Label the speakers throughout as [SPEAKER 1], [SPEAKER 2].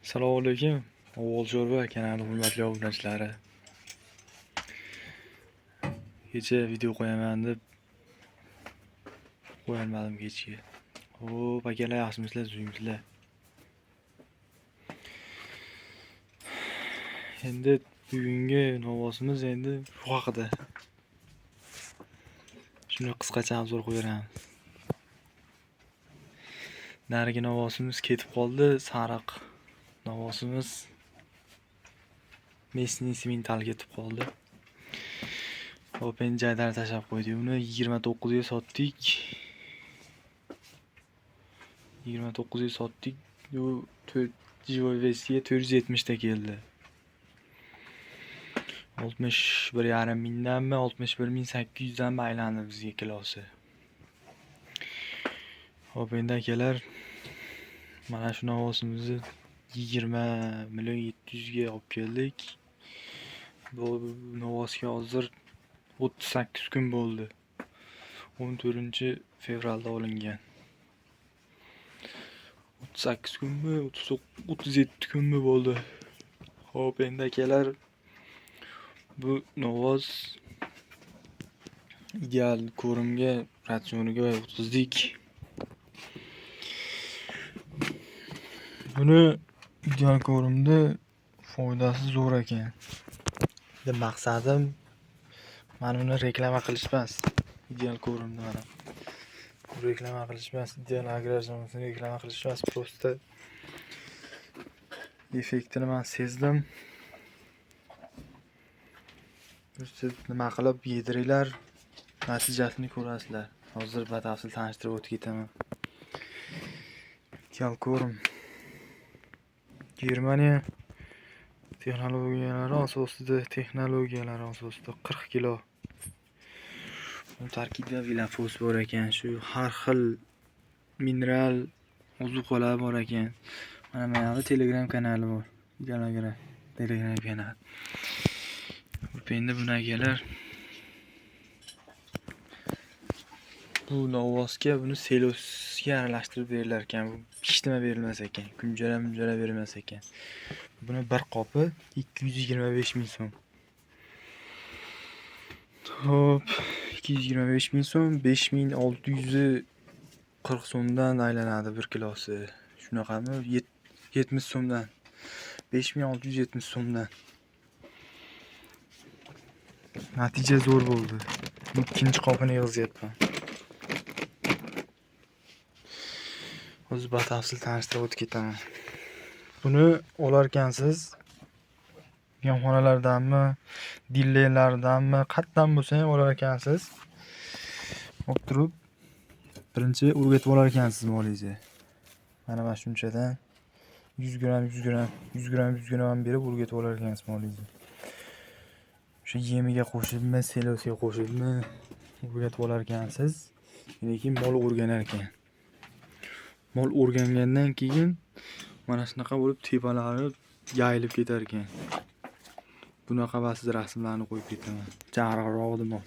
[SPEAKER 1] Assalomu alaykum. Avval Sho'rva kanali hurmatli obunachilari. Kecha video qo'yaman deb qo'yolmadim kechga. Xo'p, akalar, yaxshimisizlar, tuzukmisizlar? Endi bugungi novvosimiz endi shu haqida. Shuni qisqacha obzor qo'yib beramiz. Narigi novvosimiz ketib qoldi, sariq novvosimiz Mesni simental ketib qoldi. Xo'p, endi jaydari tashlab qo'ydik. Uni 29 ga sotdik. 29 ga sotdik. U живой vesiga 470 ta keldi. 61,5 mingdanmi, 61 800 danmi aylandi bizga kilosi. Xo'p, endi akalar, mana shu novvosimizni 20 million 700 ga olib keldik. Bu novvosga hozir 38 kun bo'ldi. 14 fevralda olingan. 38 kunmi, 37 kunmi bo'ldi. Xo'p, endi akalar, bu novvos ideal ko'rimga, ratsioniga o'tkazdik. Buni ideal ko'rimda foydasi zo'r ekan. Endi maqsadim mana uni reklama qilish emas. Ideal ko'rimni mana. Reklama qilish emas, ideal agrar zonasini reklama qilish emas, просто effektini men sezdim. Siz nima qilib yediringlar, natijasini ko'rasizlar. Hozir batafsil tanishtirib o'tib ketaman. Ideal ko'rim Germaniya texnologiyalari asosida, 40 kilo. Tarkibida vilafos bor ekan, shu har xil mineral ozuqalar bor ekan. Mana bu yoqda Telegram kanali bor. Ideal Agrar Telegram kanali. Endi buni akalar, bu novvosga buni selosga aralashtirib berilar ekan. Bu hech nima berilmas ekan. Kunjara munjara berilmas ekan. Buni bir qopi 225 ming so'm. Xo'p, 225 ming so'm, 5640 so'mdan aylanadi bir kilosi. Shunaqami? 70 so'mdan. 5670 so'mdan. Natija zo'r bo'ldi. Ikkinchi qopini yig'zyapman. Hozir batafsil tanishtirib o'tib ketaman. Buni olarkansiz yomxonalardanmi, dillerlardanmi, qayerdan bo'lsa ham olar ekansiz. Olib turib, birinchi o'rgatib olar ekansiz molingizni. Mana shunchadan 100 gram, 100 gram, 100 gram, 100 gram berib o'rgatib olar ekansiz molingizni. O'sha yemiga qo'shibmi, selosiga qo'shibmi o'rgatib olar ekansiz. Lekin mol o'rganar ekan. Mol o'rgangandan keyin mana shunaqa bo'lib tepalari yayilib ketar ekan. Bunaqa ba'zi rasmlarni qo'yib ketaman. Jag'roq mol.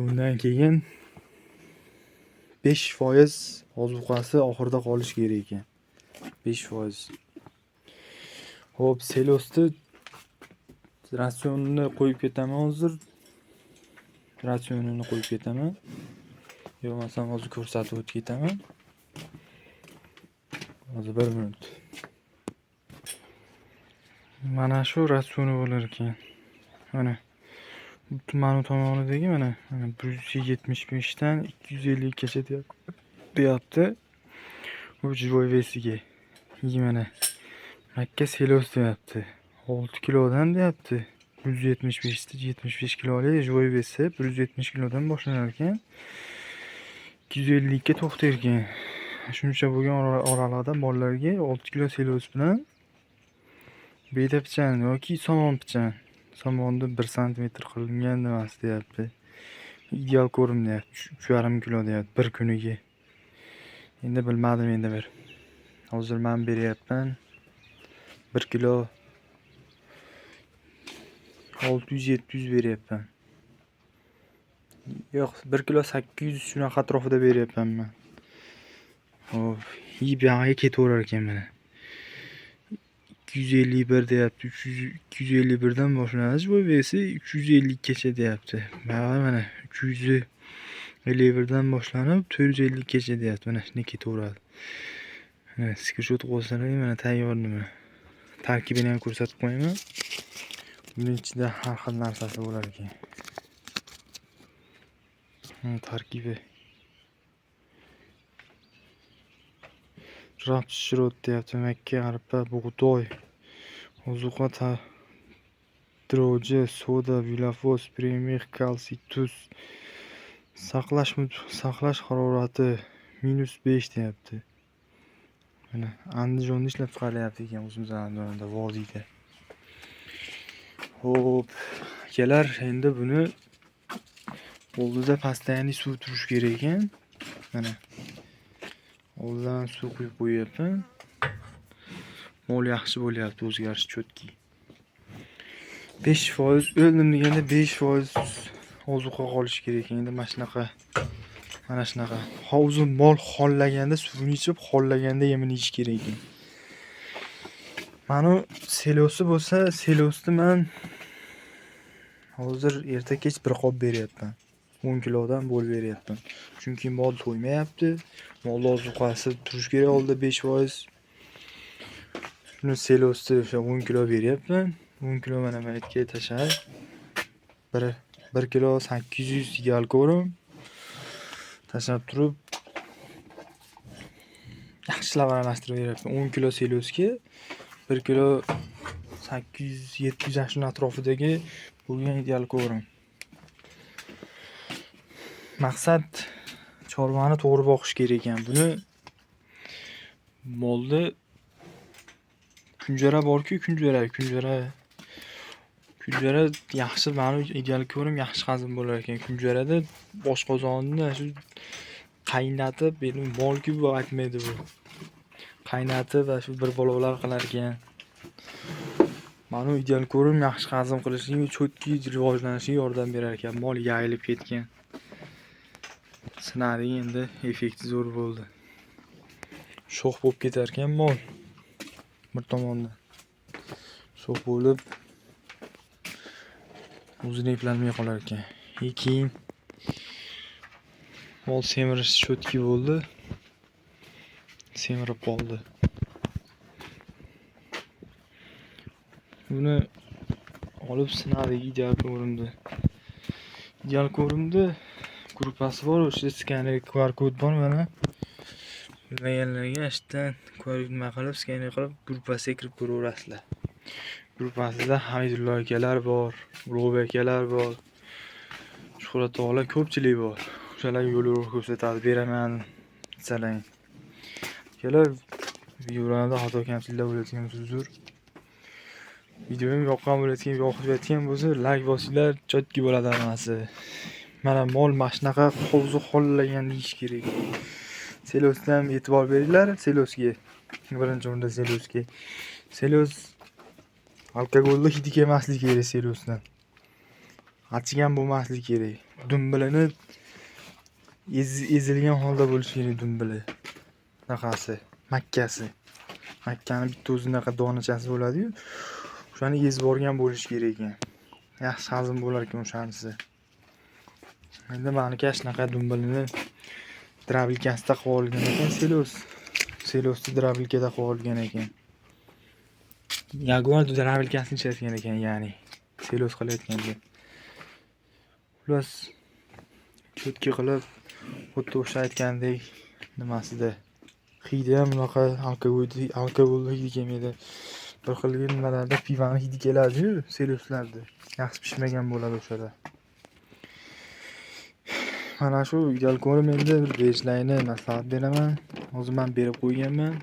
[SPEAKER 1] Undan keyin 5% ozuqasi oxirida qolishi kerak ekan. 5%. Xo'p, selosni ratsionini qo'yib ketaman hozir. Ratsionini qo'yib ketaman. Yo bo'lmasam hozir ko'rsatib o'tib ketaman. Hozir 1 minut. Mana shu ratsioni bo'lar ekan. Mana tumani tomonidagi mana 175 dan 250 gacha deyapti. Bu живой vesiga. Mana makka selos deyapti. 6 kilodan deyapti. 175 ta 75 kilolik живой vesi 170 kilodan boshlanar ekan. 250 ga to'xtar ekan. Shuncha bo'lgan oralig'ida mollarga 6 kilo selos bilan beda pichan yoki somon pichan. Somonni 1 santimetr qilingan nimasi deyapti. Ideal ko'rim deyapti. 3,5 kilo deyapti bir kuniga. Endi bilmadim endi bir. Hozir men beryapman. 1 kilo 600-700 beryapman. Yo'q, 1 kilo 800 shunaqa atrofida beryapman men. Xo'p, yeb yog'iga ketaverar ekan mana. 251 deyapti. 251 dan boshlanadi. Bu vesi 352 gacha deyapti. Mana 351 dan boshlanib 452 gacha deyapti. Mana shuni ketaveradi. Mana skrinshot qo'ysalar, mana tayyor nima. Tarkibini ham ko'rsatib qo'yaman. Buning ichida har xil narsasi bo'lar ekan. Tarkibi. Raps shirot deyapti, makka, arpa, bug'doy, ozuqa droji, soda, vilafos, premix, kalsiy, tuz. Saqlash harorati -5 deyapti. Mana Andijonda ishlab chiqarilyapti ekan, o'zimiz Andijonda, vodiyda. Xo'p, akalar, endi buni oldida постоянно suv turishi kerak ekan. Mana oldidan suv quyib qo'yapman. Mol yaxshi bo'lyapti, o'zgarish cho'tki. 5% o'ldim deganda 5% ozuqa qolishi kerak ekan. Endi mana shunaqa, mana shunaqa. O'zi mol xollaganda suvini ichib, xollaganda yemini yeyish kerak ekan. Mana selosi bo'lsa, selosni men hozir erta kech bir qop beryapman. 10 kilodan bo'lib beryapman. Chunki mol to'ymayapti. Mol ozuqasi turishi kerak oldida 5%. Shuni selosni o'sha 10 kilo beryapman. 10 kilo mana bu yerga tashlab 1 kilo 800 galkorim tashlab turib yaxshilab aralashtirib beryapman. 10 kilo selosga 1 kilo 800 700 shuni atrofidagi bo'lgan ideal ko'rim. Maqsad chorvani to'g'ri boqish kerak ekan. Buni molni kunjara borku, kunjara yaxshi, ma'lum ideal ko'rim yaxshi hazm bo'lar ekan. Kunjarada boshqozonni shu qaynatib, endi molku bu aytmaydi bu. Qaynatib va shu bir balolar qilar ekan. Mana ideal ko'rim yaxshi hazm qilishiga, cho'tki rivojlanishiga yordam berar ekan. Mol yayilib ketgan. Sinadik, endi effekti zo'r bo'ldi. Sho'x bo'lib ketar ekan mol bir tomondan. Sho'x bo'lib o'zini eplanmay qolar ekan. Keyin mol semirishi cho'tki bo'ldi. Semirib qoldi. Buni olib sinadik, ideal ko'rindi. Ideal ko'rindi. Gruppasi bor, o'sha skaner QR kod bor mana. Bilmaganlarga ishdan QR nima qilib, skaner qilib gruppasiga kirib ko'raverasizlar. Gruppasida Hamidullo akalar bor, Ulug'bek akalar bor. Shuhrat tog'lar ko'pchilik bor. O'shalar yo'l ko'rsatadi, beraman desalar. Akalar, videolarda xato kamchiliklar bo'layotgan bo'lsa uzr. Videoyim yoqqan bo'layotgan, yoqayotgan bo'lsa like bosinglar, chotki bo'ladi hammasi. Mana mol mana shunaqa o'zi xollagan deyish kerak. Selosga ham e'tibor beringlar, selosga. Birinchi o'rinda selosga. Selos alkogolli hidi kelmasligi kerak selosdan. Achigan bo'lmasligi kerak. Dumbilini ezilgan holda bo'lishi kerak dumbili. Bunaqasi, makkasi. Makkani bitta o'zi unaqa donachasi bo'ladi-yu. O'shani ezib borgan bo'lishi kerak ekan. Yaxshi hazm bo'lar ekan o'shanisi. Endi maniki shunaqa dumbilini drabilkasida qilib olgan ekan selos. Selosni drabilkada qilib olgan ekan. Jaguar drabilkasini ishlatgan ekan, ya'ni selos qilayotganda. Xullas, cho'tki qilib, xuddi o'sha aytgandek nimasida hidi ham bunaqa alkogolli hidi kelmaydi. Bir xil nimalarda pivani hidi keladi-yu, seloslarda. Yaxshi pishmagan bo'ladi o'shada. Mana shu ideal ko'rim, endi bir berishlarni maslahat beraman. Hozir men berib qo'yganman.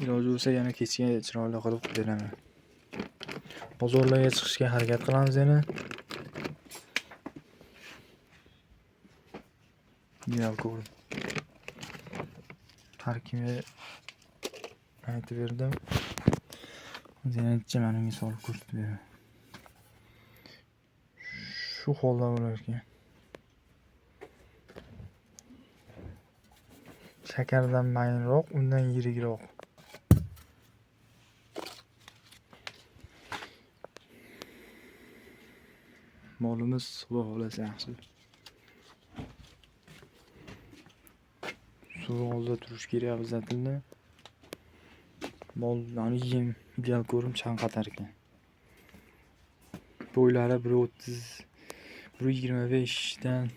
[SPEAKER 1] Iloji bo'lsa yana kechga chiroyli qilib beraman. Bozorlarga chiqishga harakat qilamiz yana. Ideal ko'rim. Tarkibi aytib berdim. Hozir yana mana unga solib ko'rsatib beraman. Shu holda bo'lar ekan. Shakardan mayinroq, undan yirikroq. Molimiz xudo xohlasa yaxshi. Suv oldida turish kerak обязательно. Mol yem ideal ko'rim chanqatar ekan. Bo'ylari 1.30, 1.25 dan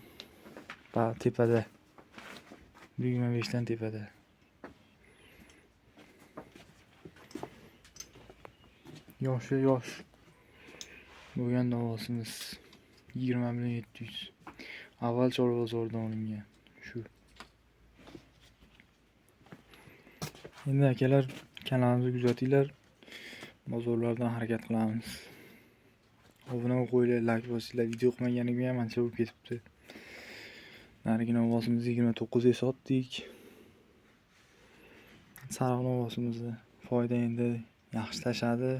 [SPEAKER 1] tepada. 1.25 dan tepada. Yoshi yosh bo'lgan novvosimiz 20 million 700. Avval Chorva bozoridan olingan shu. Endi akalar kanalimizni kuzatinglar. Bozorlardan harakat qilamiz. Obuna qo'yinglar, like bosinglar. Video qilmaganiga ham ancha bo'lib ketibdi. Narigi novvosimizni 29 ga sotdik. Sariq novvosimizni foyda endi yaxshi tashadi.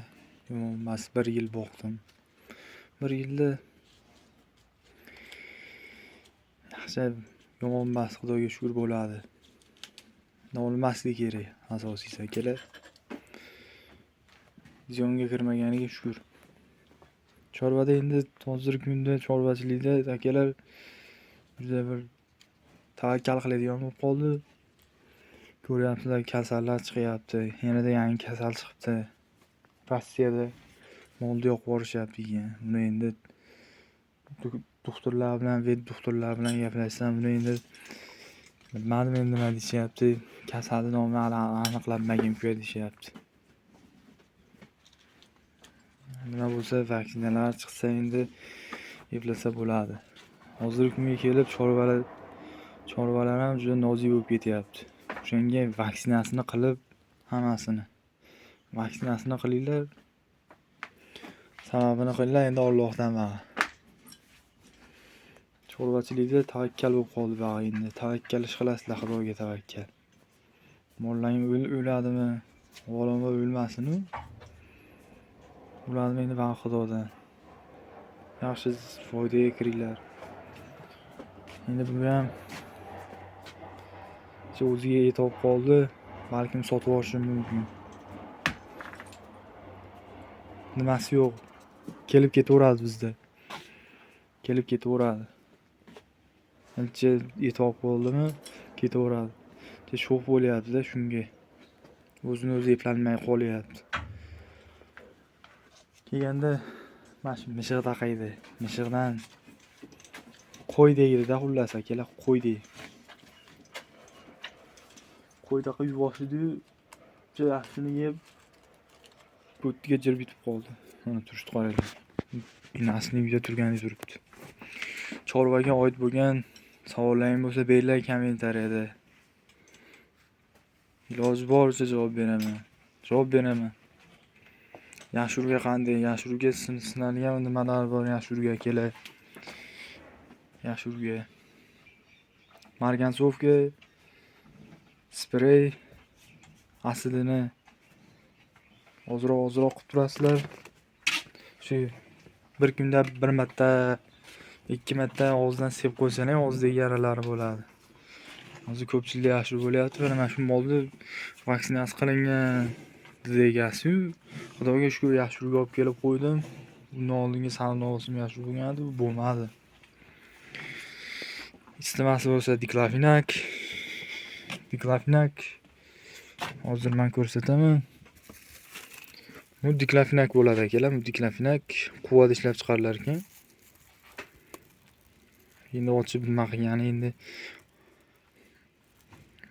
[SPEAKER 1] Yomon emas, 1 yil boqdim. 1 yilda yaxshi, yomon emas, Xudoga shukr bo'ladi. Nolimaslik kerak asosiysi akalar. Ziyonga kirmaganiga shukr. Chorvada endi hozirgi kunda chorvachilikda akalar juda bir tavakkal qiladigan bo'lib qoldi. Ko'ryapsizlar, kasallar chiqyapti. Yanada yangi kasal chiqibdi. Rossiyada molni yoqib yuborishyapti ekan. Buni endi doktorlar bilan, vet doktorlar bilan gaplashsam, buni endi bilmadim endi nima deyishyapti. Kasalni nomi hali aniqlanmagan kuya deyishyapti. Nima bo'lsa vaksinalar chiqsa endi eplasa bo'ladi. Hozirgi kunga kelib chorvalar ham juda nozik bo'lib ketyapti. O'shanga vaksinasini qilib hammasini. Vaksinasini qilinglar. Sababini qilinglar endi Allohdan bag'i. Chorvachilikda tavakkal bo'lib qoldi bag'i endi. Tavakkal ish qilasizlar, Xudoga tavakkal. Mollarning o'ladimi? Avvalambor o'lmasin-u. O'ladimi endi bag'i Xudodan. Yaxshi foydaga kiringlar. Endi bu ham o'ziga yetib qoldi. Balkim sotib yuborishim mumkin. Nimasi yo'q. Kelib ketaveradi bizda. Kelib ketaveradi. Ancha yetib qoldimi, ketaveradi. Sho'x bo'lyapti-da shunga. O'zini o'zi eplanmay qolyapti. Kelganda mana shu mishiq taqaydi. Mishiqdan qo'y deydi-da, xullas akalar, qo'y deydi. Qo'ydaqa yuvosh edi-yu, shuni yeb bo'ttiga jirib yutib qoldi. Mana turishdi qaranglar. Enasining uyida turgandek turibdi. Chorvaga oid bo'lgan savollaring bo'lsa beringlar kommentariyada. Iloji boricha javob beraman. Javob beraman. Yaxshi urga qanday? Yaxshi urga sinalgan nimalar bor yaxshi urga akalar? Yaxshi urga margansovka, sprey aslini ozroq qilib turasizlar. Shu bir kunda bir marta, 2 marta og'izdan sepib qo'ysalar ham og'izdagi yaralari bo'ladi. Hozir ko'pchilik yaxshi bo'lyapti. Mana shu molni vaksinasi qilingan dedi egasi-yu. Xudoga shukr yaxshi urga olib kelib qo'ydim. Bundan oldingi sariq yaxshi bo'lgandi, bu bo'lmadi. Isitmasi bo'lsa diklofenak. Diklofenak hozir men ko'rsataman. Bu diklofenak bo'ladi akalar, bu diklofenak quvvat ishlab chiqarilar ekan. Endi ochib nima qilgani endi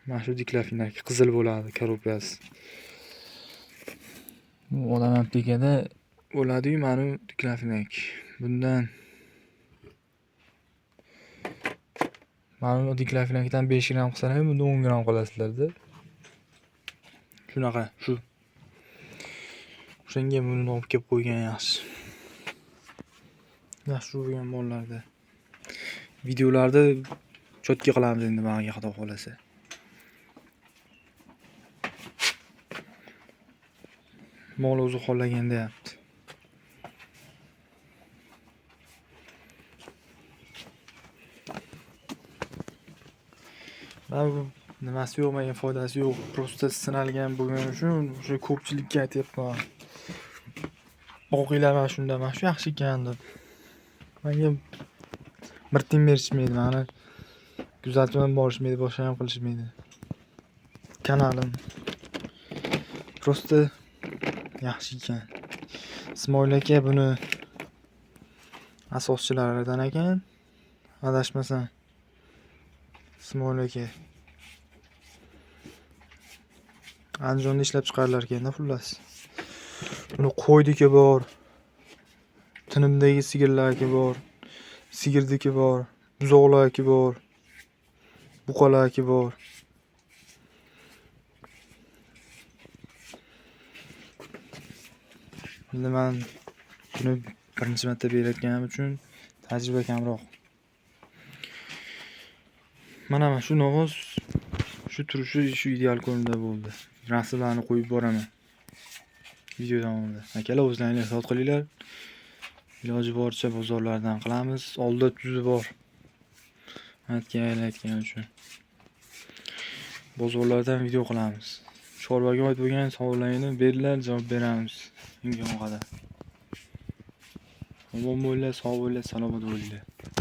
[SPEAKER 1] mana shu diklofenak qizil bo'ladi korobkasi. Bu odam aptekada bo'ladi-yu, mana bu diklofenak. Bundan mana bu diklofenakdan 5 gram qilsalar, bunda 10 gram qilasizlar-da. Shunaqa, shu. O'shanga buni olib kelib qo'ygan yaxshi. Yaxshi bo'lgan mollarda. Videolarda chotki qilamiz endi bag'iga Xudo xolasa. Mol o'zi xohlaganda yapti. Mana bu nimasi yo'q, menga foydasi yo'q. Prosta sinalgan bo'lgani uchun o'sha ko'pchilikka aytyapman. Boqinglar mana shunda, mana shu yaxshi ekan deb. Menga bir tiyin berishmaydi, mani kuzatib ham borishmaydi, boshqa ham qilishmaydi. Kanalim просто yaxshi ekan. Ismoil aka buni asoschilaridan ekan, adashmasam. Ismoil aka. Andijonda ishlab chiqarilar ekanda xullas. Buni qo'ydiki bor. Tinimdagi sigirlarki bor. Sigirdiki bor, buzoqlarki bor. Buqalarki bor. Endi men buni birinchi marta berayotganim uchun tajriba kamroq. Mana shu nog'oz shu turishi shu ideal ko'rinishda bo'ldi. Rasmlarni qo'yib boraman video davomida. Akalar, o'zlaringlar ehtiyot qilinglar. Iloji boricha bozorlardan qilamiz. Oldi tuzi bor. Aytgan uchun. Bozorlardan video qilamiz. Chorvaga oid bo'lgan savollaringni beringlar, javob beramiz. Imkon qadar. Omon bo'linglar, sog' bo'linglar, salomat bo'linglar.